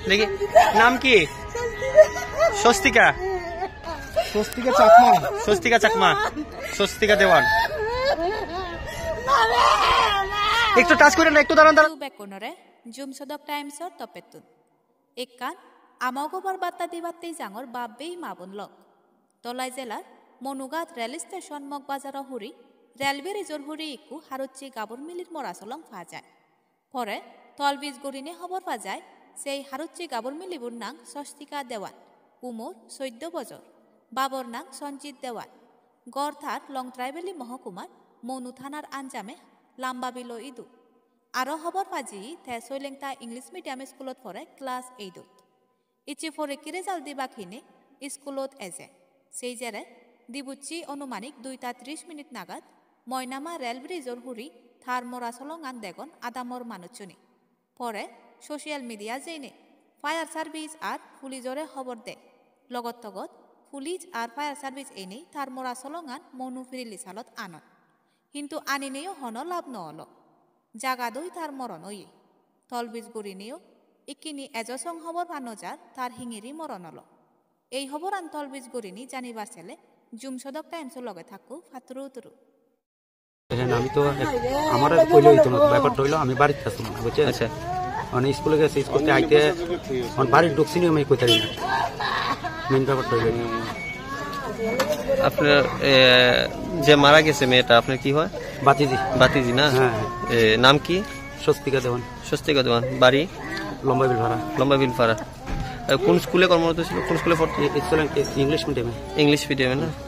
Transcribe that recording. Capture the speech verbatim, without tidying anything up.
দেখি, নাম কি? স্বস্তিকা। স্বস্তিকা চাকমা। স্বস্তিকা চাকমা। স্বস্তিকা দেওয়ান। একটু টাচ করে না, একটু দাঁড়ান, দাঁড়ান। Bekkunore Jum Sodok Times-or toppettun. Ekkan ama gobar batta dibatte jangor bab-bei ma-bon lok. Dholai jelar Monughat rail station Mog Bazaro huri, rail bridge-or huri ikku haruchi gabur milir mora solong pa jai. Pore tolbij gurinei hobor pa jai, sei haruchi gabur milibur nang Swastika Dewan, umor soddo bojor, babor nang Sanjit Dewan. Ghor tar Longtrai Valley mohokumar Monu thanar anjame Lamba Bilo idu. Aro hobor pa jai te Soilengta English Medium Schoolot pore class eight-ot. Icche porikki result dibak hine iskulot eje. Sei jere dibucche onumanik duita tris minit nagat Moinama rail bridge-or huri tar mora solongan degon adamor manuchchune. Pore social media jeinei fire service ar police-ore hobor de. Logot togot police ar fire service einei tar mora solongan Monu pirili salot anon. Hintu anineyo hono lab no olo. Jagadoi tar moron oye. Tolbij gurineiyo ikkini ejo song hobor pa no jar tar hingiri moron olo. Ei hoboran tolbij gurinei janibar sele Jum Sodok Times-o loge thakko, patturu turu. হ্যাঁ, আমি তো এক-, আমার আর কইলে হইতো না, ব্যাপারটা হইলো আমি বাড়িতে আসলাম, বুঝছেন? আচ্ছা। মানে স্কুলে গেছে, স্কুল থেকে আইতে, মানে বাড়ির ঢুকছি নি আমি কইতারি না। মেইন ব্যাপারটা হইলো এটা। আপনার, এ, যে মারা গেছে মেয়েটা, আপনার কি হয়? ভাতিজি। ভাতিজি না? হ্যাঁ, হ্যাঁ। এ, নাম কি? স্বস্তিকা দেওয়ান। স্বস্তিকা দেওয়ান। বাড়ি? লম্বা বিলপাড়া। লম্বা বিলপাড়া। এ, কোন স্কুলে কর্মরত ছিল? কোন স্কুলে পড়তো? এ-, এক্সেলেন্ট, এ-, ইংলিশ মিডিয়ামে। ইংলিশ মিডিয়ামে না?